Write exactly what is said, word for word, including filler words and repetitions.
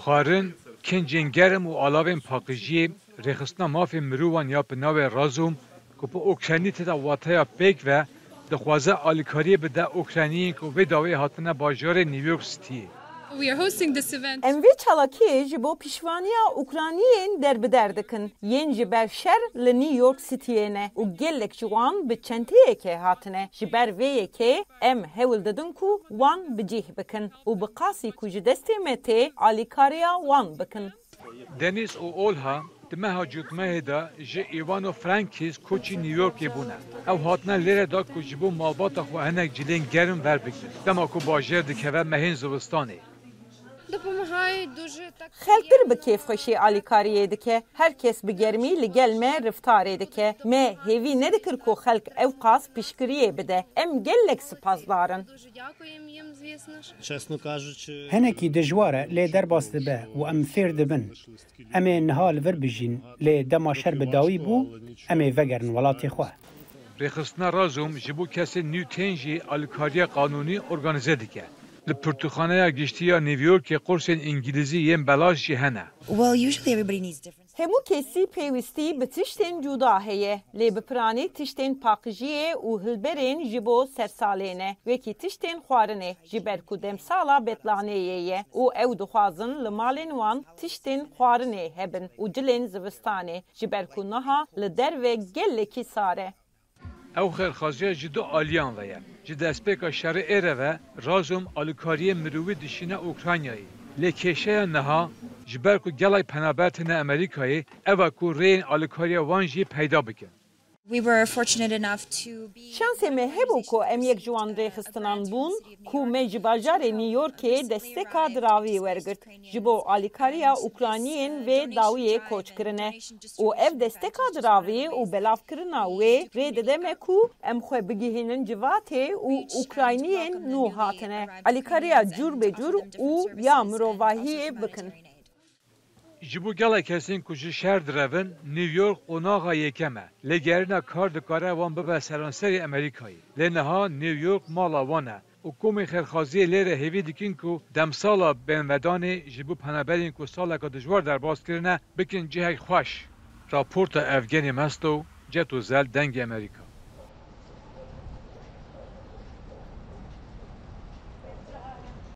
Xwarin, kincên germ û alavên paqijiyê, rêxistina mafên mirovan ya bi navê Razûm, ku bi Ukraynî tê de wateya pêk ve, dixwaze alîkariyê bide Ukrayniyên ku vê dawiyê hatine bajarê New York Cityê. We are hosting this event. Em vê çalakiyê ji bo piştevaniya Ukrayniyên derbeder dikin, yên ji ber şer li New York Cityê ne û gelek ji wan bi çenteyekê hatine. Ji ber vê yekê em hewl didin ku wan bi cih bikin û bi qasî ku ji destê me tê alîkariya wan bikin. Denis û Olha di meha Cotmehê de ji Ivano Frankis koçî New Yorkê bûne. Ew hatine lêre de ku ji bo malbata xwe hinek cilên germ verbigrin. Dema ku bajêr dikeve mehên zivistanê. Допомагає дуже так. Xelk pir bi kêfxweşî alîkariyê dike. Her kes bi germî li gel me reftarê dike. Me hêvî nedikir ku xelk ewqas piştgiriyê bide. Em gelek sipasdar in. Дуже дякуємо їм, звісно ж. Чесно кажучи, Hinekî dijwar e, lê derbas dibe û em fêr dibin. Em ê niha li vir bijîn, lê dema şer bi dawî bû, em ê vegerin welatê xwe. Rêxistina Razûm ji bo kesên nû tên jî alîkariya qanûnî organîze dike. Li Pirtûkxaneya Giştî ya New Yorkê qursên îngilîzî yên belaş jî hene. Well, usually everybody needs different. Hemû kesî pêwîstî bi tiştên cuda heye, lê bi piranî tiştên paqijiyê û hilberên ji bo sersalê ne, wekî tiştên xwarinê, ji ber ku demsala betlaneyê ye û ew dixwazin li malên wan tiştên xwarinê hebin û cilên zivistanê, ji ber ku niha li derve gelekî sar e. Ew xêrxwaziya ji du aliyan ve ye. Ji destpêka şerê êre ve Razûm alîkariyên mirovî dişîne Ukraynayê. Lê kêşeya niha, ji ber ku gelek penaber têne Amerîkayê, ev e ku rêyên alîkariya wan jî peyda bikin. We were fortunate enough to be Şansê me hebû ku em yek ji wan rêxistinan bûn ku me ji bajarê New Yorkê desteka diravî wergirt. Ji bo alîkariya Ukrayniyên vê dawiyê koç kirine. Û ev desteka diravî û belavkirina wê rê dide me ku em xwe bigihînin civatê û Ukrayniyên nû hatine alîkariya cûr be cûr û ya mirovahiyê bikin. Ji bo gelek kesên ku ji şer direvin, New York qonaxa yekem e. Lêgerîna kar dikare wan bibe seranserê Amerîkayê. Lê niha New York mala wan e û komên xêrxwaziyê lê re hêvî dikin ku demsala bêhnvedanê ji bo penaberên ku saleka dijwar derbas kirine, bikin cihek xweş. Raporta Evgenî Mesto, Ceto Zel, Dengê Amerîka.